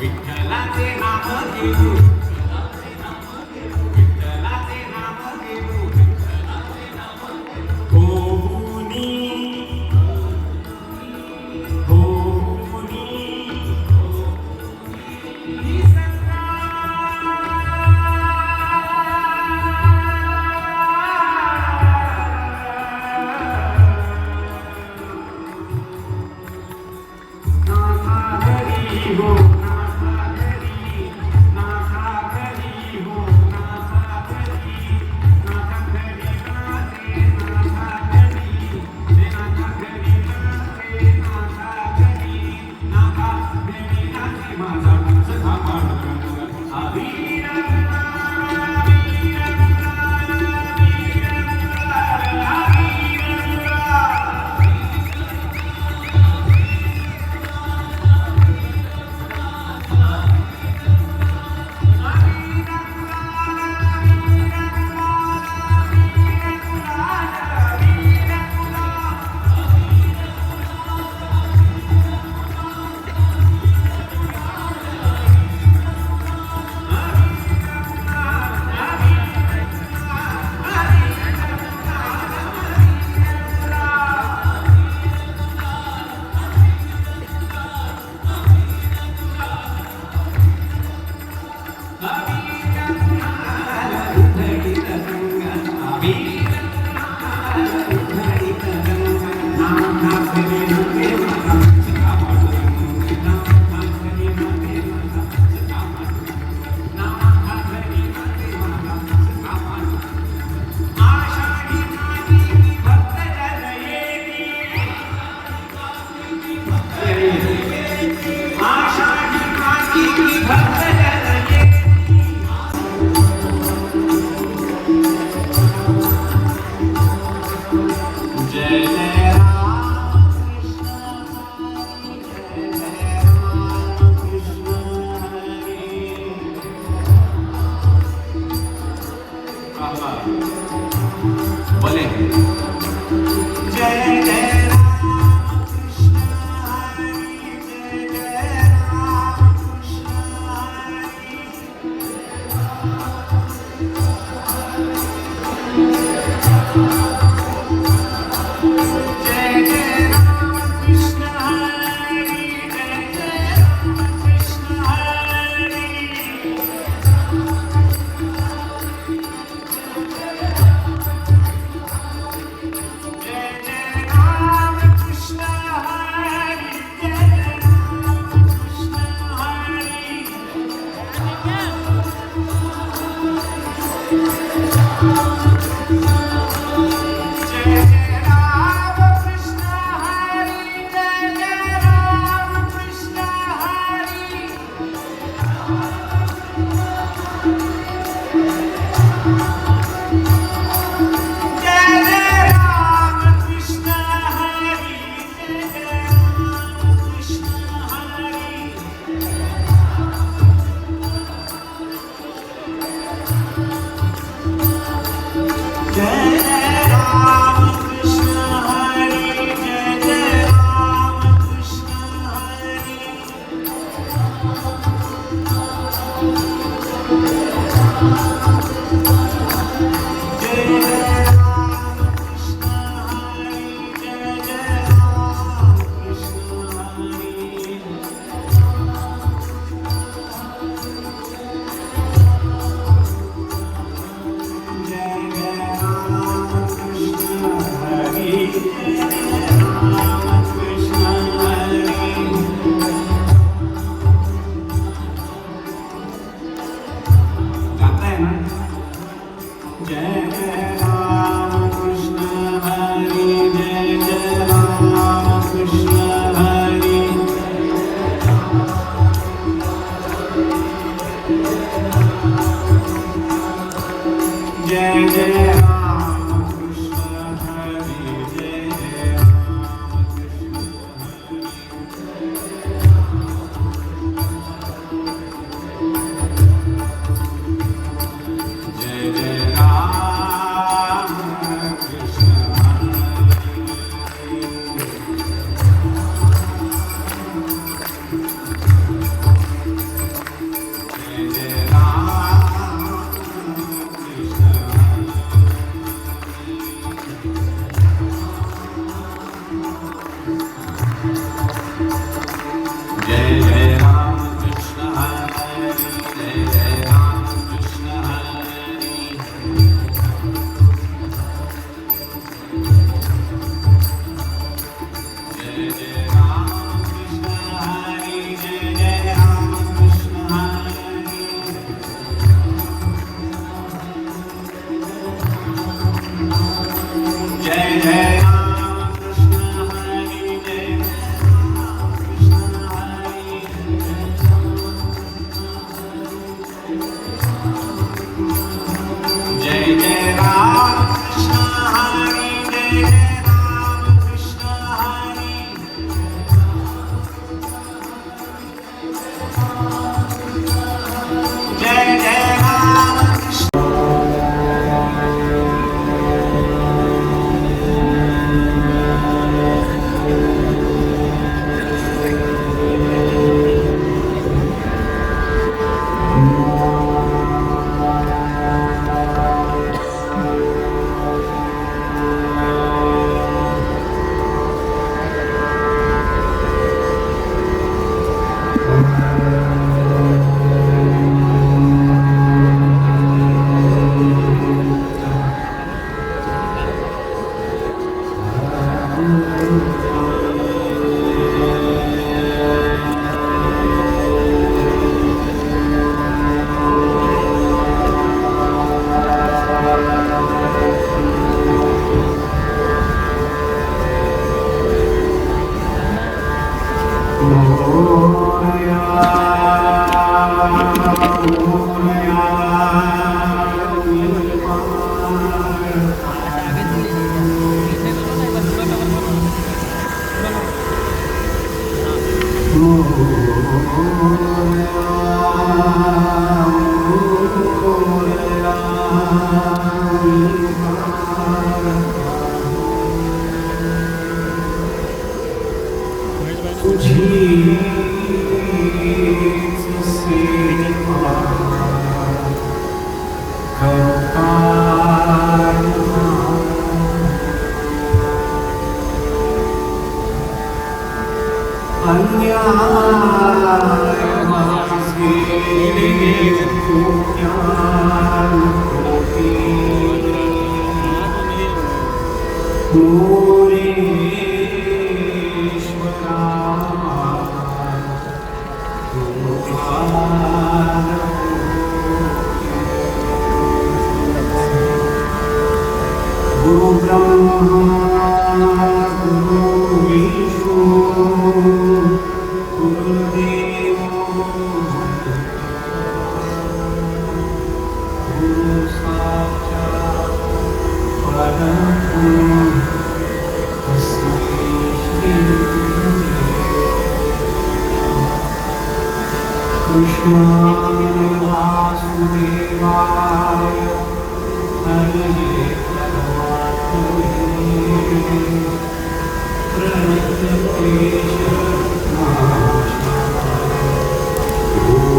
विठ्ठलाचे नाम घेऊ, विठ्ठलाचे नाम घेऊ, होऊनी होऊनी निसंगा. नाथा घरी हो, नाथा घरी, नाथा घरी हो, नाथा घरी, नाथा घरी नाचे, नाथा घरी, रे नाथा घरी नाचे, नाथा घरी, नाथा घरी नाचे माझा सखा पांडुरंग. अवीर वीर वीर वीर. आषाढी कार्तिकी भक्त जन येती. जय जय राम कृष्ण हरी, जय जय राम कृष्ण हरी. वाह वाह. बोले जय जय राम कृष्ण हरी, जय जय राम कृष्ण हरी. जय जय राम कृष्ण हरी, जय जय राम कृष्ण हरी. जय जय राम कृष्ण हरी, जय जय राम कृष्ण हरी. जय जय राम कृष्ण मोरया मोरया महेश भाई तुझीच सेवा करुपालना अन्याय माझे कोट्यानुकोटी मोरेश्वरा गुरु ब्रह्मा गुरु विष्णु गुरुदेव गुरु साक्षात् परब्रह्म तस्मै श्री गुरवे कृष्णाय वासुदेवाय हरये परमात्मने प्रणतक्लेशनाशाय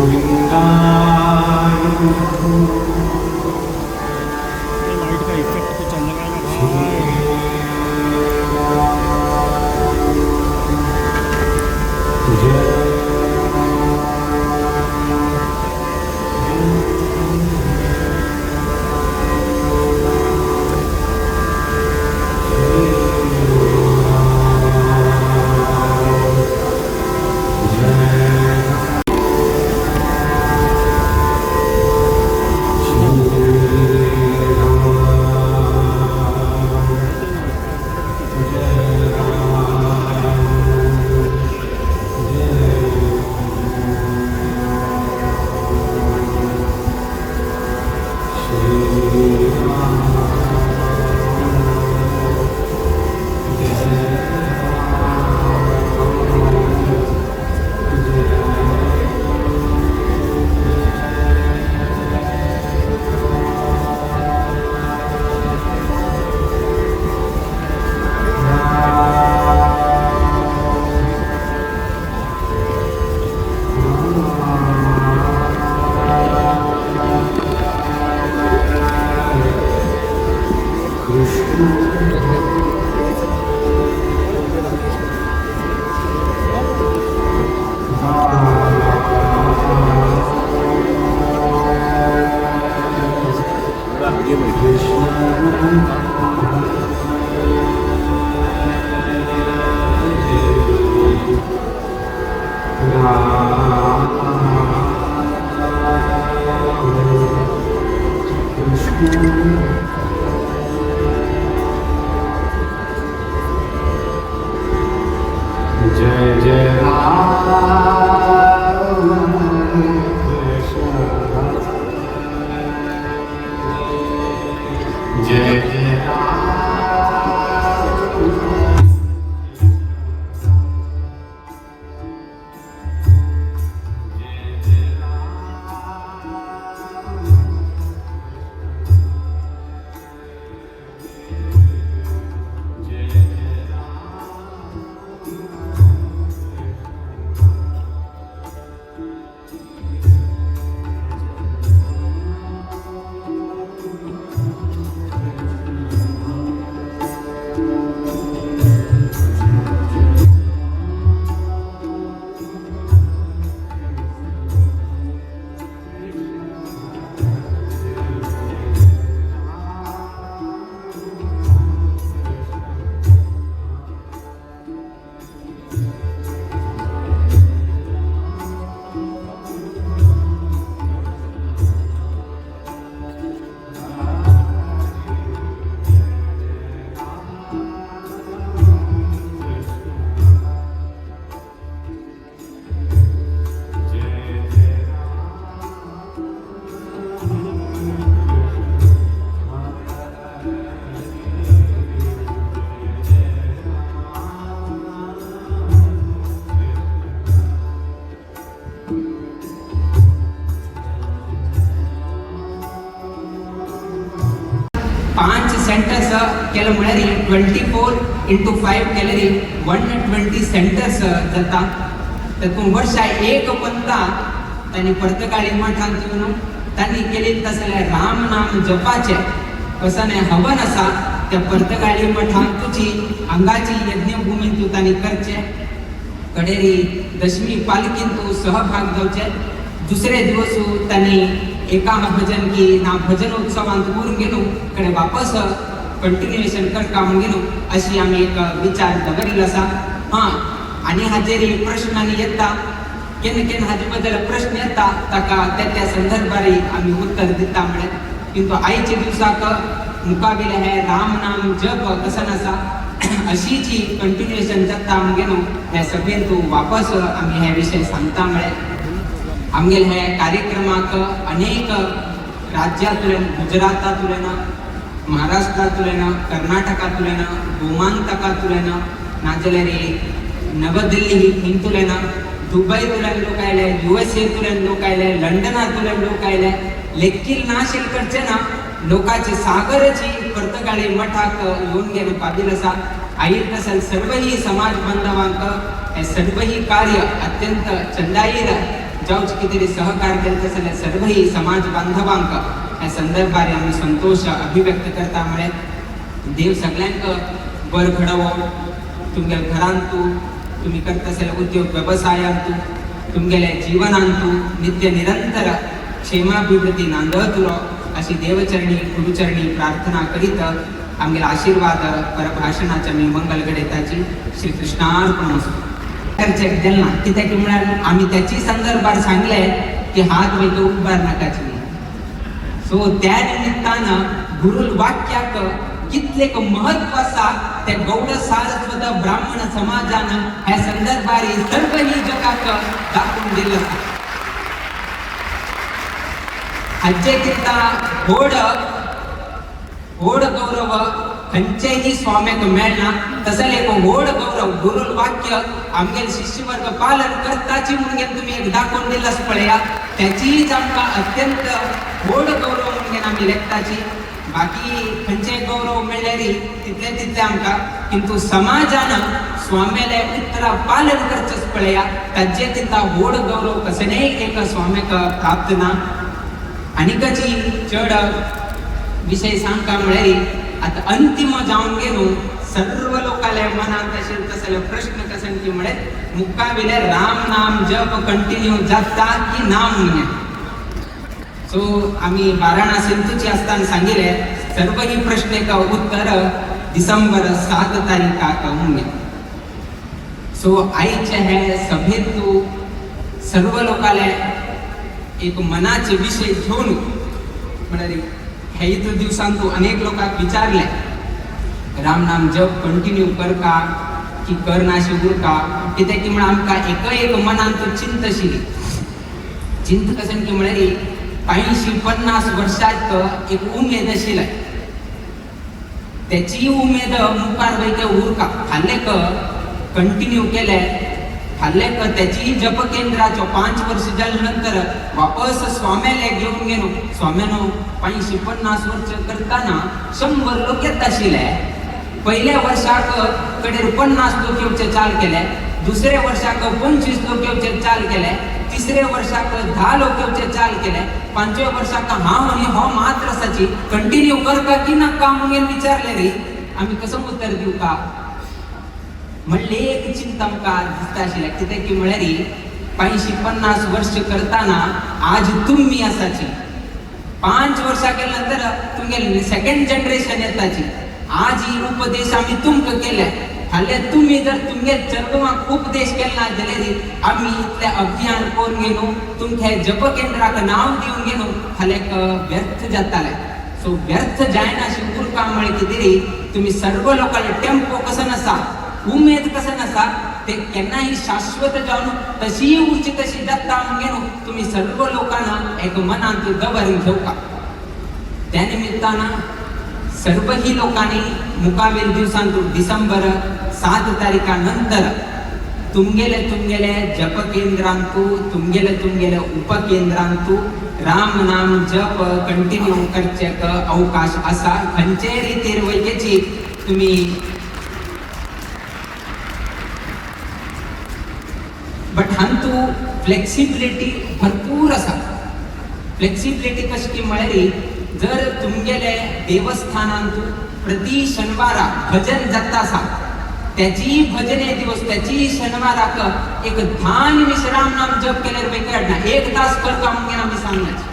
गोविन्दाय नमः। लाइट का इफेक्ट कुछ अलग आएगा श्री भाई। राम जय जय केलं म्हळ्यार 24 × 5 केल्यार 120 सेंटर्स जाता. तातूंत वर्सा एक पंता तांणी पर्तगाळी मठांत येवन तांणी केलें तसलें राम नाम जपाचें कसलें हवन आसा त्या पर्तगाळी मठांत तुजी हांगाची यज्ञभुमींत तांणी करचें. कडेरी दशमी पालखींत सहभाग जावचे. दुसरे दिवस तांणी एका भजन की ना भजन उत्सवांत करून गेलो कडे वापस कंटिन्युएशन करता म्हणून गेलो, अशी आमी एक विचार दवरिल्लो आसा. हां, आनी हाजेर प्रश्न आनी येता, केन्ना केन्ना हाजे बद्दल प्रश्न येता, ताका त्या त्या संदर्भार आमी उत्तर दिता म्हळें. किंतु आयच्या दिवसाक मुखावेले हे राम नाम जप कसन आसा, अशीच कंटिन्युएशन जाता म्हणगे न्हू हे सभेंत वापस आमी हे विशय सांगता म्हळें. आमगेले हे कार्यक्रमाक अनेक राज्यांतल्यान, गुजरातांतल्यान, महाराष्ट्रांतल्यान, कर्नाटकांतल्यान, गोमांतकांतल्यान, नाजाल्यार नवदिल्ली हिंतुल्यान, दुबईतल्यान लोक आयले, युएसएतल्यान लोक आयले, लंडनांतल्यान लोक आयले. लेखील नाशील करचे ना लोकांची सागरची पर्तगाळी मठाक येवन गेले पाविल आसा. आईल तसेल सर्वही समाज बांधवांक हे सर्वही कार्य अत्यंत चंदाईर जावचे कितें सहकार केले तसले सर्वही समाज बांधवांक ह्या संदर्भार आमी संतोष अभिव्यक्त करता म्हळें. देव सगळ्यांक बर घडोवो. तुमगेल्या घरांतू, तुमी करता आसलेल्या उद्योग वेवसायांतू, तुमगेल्या जीवनांतू नित्य निरंतर क्षेमाभिवृद्धी नांदत उरो अशी देवचरणी गुरुचरणी प्रार्थना करीत आमगेले आशीर्वाद परभाषणाचे आमी मंगल घडयताची. श्री कृष्णार्पण. चर्चेक दिल ना, कित्याक म्हळ्यार आमी त्याची संदर्भार सांगले की हात वयता उबार नाकाची. सो त्या निमित्तान गुरुल वाक्याक कितलेक महत्व आसा ते गौड सारस्वत ब्राह्मण समाजान ह्या संदर्भार सर्व ही जगाक दाखोवन दिलं आसा. हाचे कित्ता व्हड व्हड गौरव खंयचेही स्वाम्याक मेळना, तसलें एक व्हड गौरव गुरुल वाक्य आमगेले शिष्यवर्ग पालन करताची म्हणून तुमी एक दाखोवन दिलास पळया, त्याचीच आमकां अत्यंत व्हड गौरव म्हणून आमी लेखताची. बाकी खंयचे गौरव मेळ्ळ्यार तितले तितले आमकां, किंतु समाजान स्वाम्याले उतरा पालन करचेच पळया, ताजे तितला व्हड गौरव कसलेय एक स्वाम्याक प्राप्त ना. आनीकची चड विशय सांगता म्हळ्यार आता अंतिम जावन गेलो सर्व लोकांल्या मनांत अशें तसले प्रश्न कसन की म्हळे मुखावेले राम नाम जप कंटिन्यू जाता की ना म्हणून. सो आमी वाराणसींतूच आसतना सांगिले सर्व ही प्रश्नेक उत्तर डिसेंबर 7 तारीखाक म्हणून. सो आयचे हे सभेत तूं सर्व लोकांले एक मनाचे विशय घेवन, म्हळ्यार हे दिवसान तूं अनेक लोकांक विचारले, राम नाम जप कंटिन्यू कर का की कर नाशी उरका. कित्याक की म्हळ्यार आमकां एक एक मनान तो चिंत आशिल्ली. चिंत कशें की म्हळ्यार 85-50 वर्षात एक उमेद आशिल्ली, त्याची उमेद मुखार वयता उरका. फाल्याक कंटिन्यू केले, फाल्याक त्याची जप केंद्राचो 5 वर्ष जाल्या नंतर वापस स्वाम्याले घेवन गेलो. स्वाम्यानो 85-50 वर्ष करताना 100 लोक येत आशिल्ले. पहिल्या वर्षाक कडेर 50 लोक येवचे चाल केले, दुसऱ्या वर्षाक 25 लोक येवचे चाल केले, तिसऱ्या वर्षाक 10 लोक येवचे चाल केले, पांचव्या वर्षाक हांव आनी हो मात्र आसाची. कंटिन्यू करता की नाका म्हणून विचारले रे, आमी कसं उत्तर दिवं का म्हणले. एक चिंता आमकां दिसता आशिल्लें, कित्याक की म्हळ्यार 85-50 वर्ष करताना आज तुमी आसाची, 5 वर्षां केल्या नंतर तुमगे सेकंड जनरेशन येताची. आज ही उपदेश आमी तुमकां केले, फाल्यां तुमी जर तुमगे चरवांक उपदेश केले ना जाल्यार आमी इतलें अभियान करून घेवन तुमच्या जप केंद्राक नांव दिवन घेवन फाल्यां व्यर्थ जातालें. सो व्यर्थ जायना अशी उरका म्हळ्यार कितें रे, तुमी सर्व लोकांले टेम्पो कसो आसा, उमेद कसो आसा, ते केन्नाही शाश्वत जावन तशी उरची तशी जाता म्हणून तुमी सर्व लोकांना एक मनांत दवरून घेवका. त्या निमित्तानं सर्वही लोकांनी मुखावेल दिवसांत डिसेंबर 7 तारीखा नंतर तुमगेले तुमगेले तुमगेले जपकेंद्रांतू, तुमगेले तुमगेले उपकेंद्रांतू राम नाम जप कंटिन्यू करचे अवकाश आसा. खंयचे रितीर वयकेची तुमी बट हांतू फ्लेक्सिबिलिटी भरपूर आसा. फ्लेक्सिबिलिटी कशी की म्हळ्यार जर तुमगेले देवस्थानांतू प्रति शनिवारा भजन जाता आसा, त्याची भजने दिवस त्याची शनिवाराक एक 10 निमिष राम नाम जप केल्यार बेकार ना. 1 तास करता म्हणून आमी सांगनाची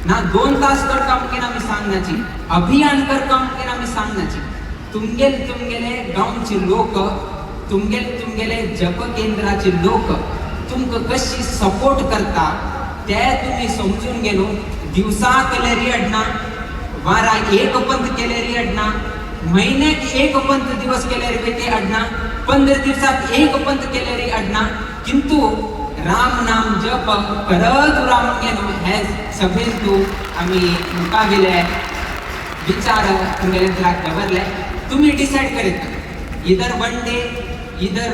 ना, 2 तास करता म्हणून आमी सांगनाची, अभियान करता म्हणून आमी सांगनाची. तुमगेले तुमगेले गांवचे लोक, तुमगेले तुमगेले जप केंद्राचे लोक तुमकां कशी सपोर्ट करता ते तुमी समजून गेलो. दिवसा केल्यार अडना, वारा एक पंथ केल्यार अडना, महिन्याक एक पंथ दिवस केल्यार ते अडना, 15 दिवसाक एक पंथ केल्यार अडना, किंतु राम नाम जप करत राम गेलो. हे सभेंतू आमी मुखाविले विचार तुमगेले दवरले. तुमी डिसायड करीत इधर 1 डे, इधर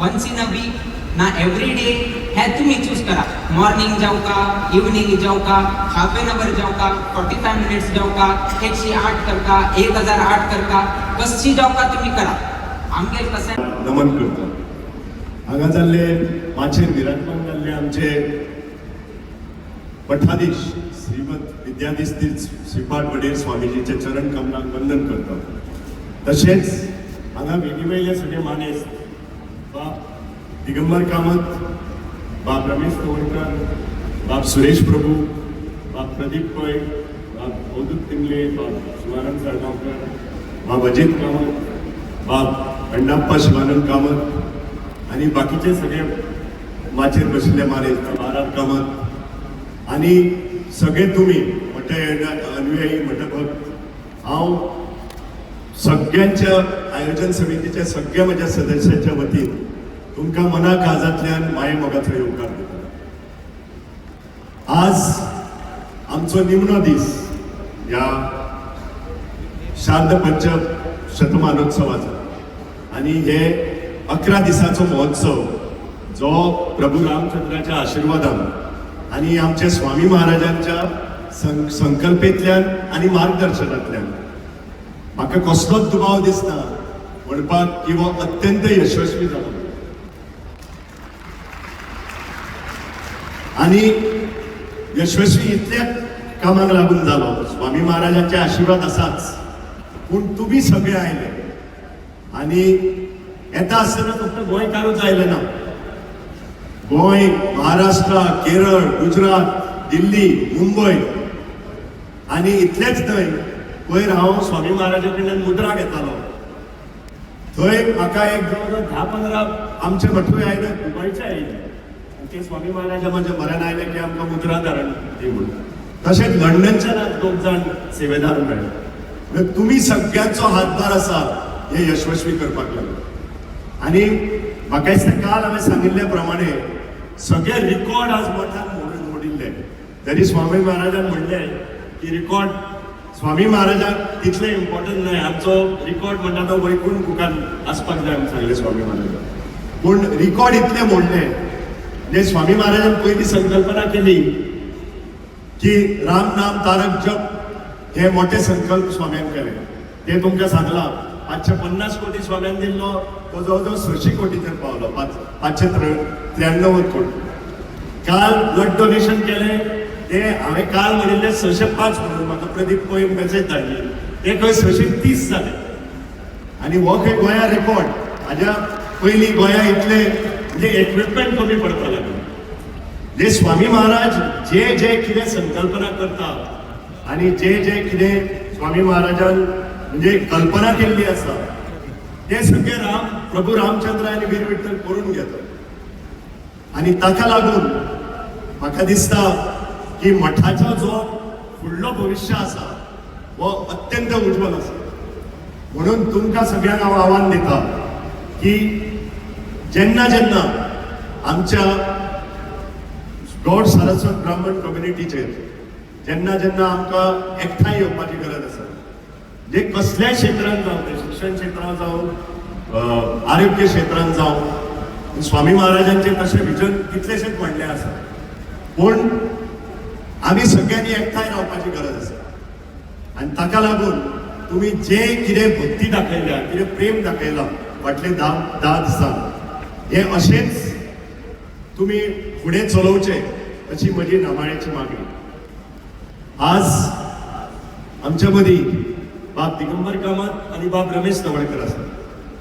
वन्स इन अ वीक ना एवरी डे, हे तुमी चूज करा. मॉर्निंग जावं का, इवनिंग जावं का, हाफ एन our जावं का, 45 मिनिट्स जावं का, 108 करका, 1008 करका, कशी जावं का तुमी करा. आमगेर कशें नमन करता. हांगा जाल्ले माचयेर विराजमान जाल्ले आमचे पठाधीश श्रीमद विद्याधीश तीर्थ श्रीपाद वडेर स्वामीजीचे चरण कमलाक वंदन करता. तशेंच हांगा वेदी वयले सगळे मानेस्त बाब दिगंबर कामत, बाब रमेश तवडकर, बाब सुरेश प्रभू, बाब प्रदीप पै, बाब अवधूत तिंगले, बाब शिवानंद साळगांवकर, बाब अजित कामत, बाब अण्णाप्पा शिवानंद कामत आनी बाकीचे सगळे माचयेर बशिल्ले मानेस्त आर आर कामत आनी सगळे तुमी मठ अनुयायी, मठ भक्त, हांव सगळ्यांच्या आयोजन समितीच्या सगळ्या म्हज्या सदस्यांच्या वतीन तुमकां मना काळजांतल्यान माये मोगाचो येवकार दिता. आज आमचो निमणो दीस ह्या शार्द पंच शतमानोत्सवाचो आनी हे 11 दिसाचो महोत्सव जो प्रभू रामचंद्राच्या आशिर्वादान आनी आमच्या स्वामी महाराजांच्या संकल्पेंतल्यान आनी मार्गदर्शनांतल्यान म्हाका कसलोच दुबाव दिसना म्हणपाक की हो अत्यंत यशस्वी जालो. आनी यशस्वी इतल्या कामाक लागून जालो, स्वामी महाराजांचे आशिर्वाद आसाच, पूण तुमी सगळे आयले आनी येता आसतना फक्त गोंयकारूच आयले ना, गोंय, महाराष्ट्र, केरळ, गुजरात, दिल्ली, मुंबय आनी इतलेंच न्हय, पयर हांव स्वामी महाराजा कडल्यान मुद्रा घेतालो थंय म्हाका एक जवळ जवळ 10-15 आमचे भटूय आयले, दुबयचे आयले आनी ते स्वामी महाराजा म्हज्या म्हऱ्यान आयले की आमकां मुद्रा धारण दी म्हणून. तशेंच लंडनच्यान आज 2 जाण सेवेदार मेळ्ळे. म्हणजे तुमी सगळ्यांचो हातभार आसा हे यशस्वी करपाक लागून. आनी म्हाका दिसता काल हांवें सांगिल्ल्या प्रमाणे सगळे रिकॉर्ड आज मठान मोडिल्ले. तरी स्वामी महाराजान म्हणलें की रिकॉर्ड स्वामी महाराजांक तितलें इम्पॉर्टंट न्हय, आमचो रिकॉर्ड म्हणटा तो वैकुंठ बुकान आसपाक जाय म्हूण सांगलें स्वामी महाराजान. पूण रिकॉर्ड इतले मोडले म्हणजे स्वामी महाराजान पयली संकल्पना केली की राम नाम तारक जप हे मोठे संकल्प स्वाम्यान केले. ते तुमकां सांगलां 550 कोटी स्वाम्यान दिल्लो तो जवळ जवळ 600 कोटीचेर पावलो, 593 कोटी. काल ब्लड डोनेशन केलें ते हांवें काल म्हणिल्लें 605 म्हणून म्हाका प्रदीप पै मेसेज धाडली, ते खंय 630 जाले. आनी हो खंय गोंया रेकॉर्ड. हाज्या पयलीं गोंया इतले म्हणजे इक्विपमेंट कमी पडपाक लागलें. जे स्वामी महाराज जे जे कितें संकल्पना करता आनी जे जे कितें स्वामी महाराजान म्हणजे कल्पना केल्ली आसा ते सगळे राम प्रभू रामचंद्र आनी वीर विठ्ठल करून घेता. आनी ताका लागून म्हाका दिसता की मठाचो जो फुडलो भविश्य आसा हो अत्यंत उज्ज्वल आसा. म्हणून तुमकां सगळ्यांक हांव आव्हान दिता की जेन्ना जेन्ना आमच्या गौड सारस्वत ब्राह्मण कम्युनिटीचेर जेन्ना जेन्ना आमकां एकठांय येवपाची गरज आसा, जे कसल्याय क्षेत्रांत जावं, ते शिक्षण क्षेत्रांत जावं, आरोग्य क्षेत्रांत जावं, स्वामी महाराजांचे तशें विजन कितलेशेच व्हडलें आसा, पूण आमी सगळ्यांनी एकठांय रावपाची गरज आसा. आनी ताका लागून तुमी जे कितें भक्ती दाखयल्या, कितें प्रेम दाखयलां फाटले 10 दिसांक, हें अशेंच तुमी फुडें चलोवचें अशी म्हजी नामाळ्याची मागणी. आज आमच्या मदीं बाब दिगंबर कामत आनी बाब रमेश तवडकर आसा.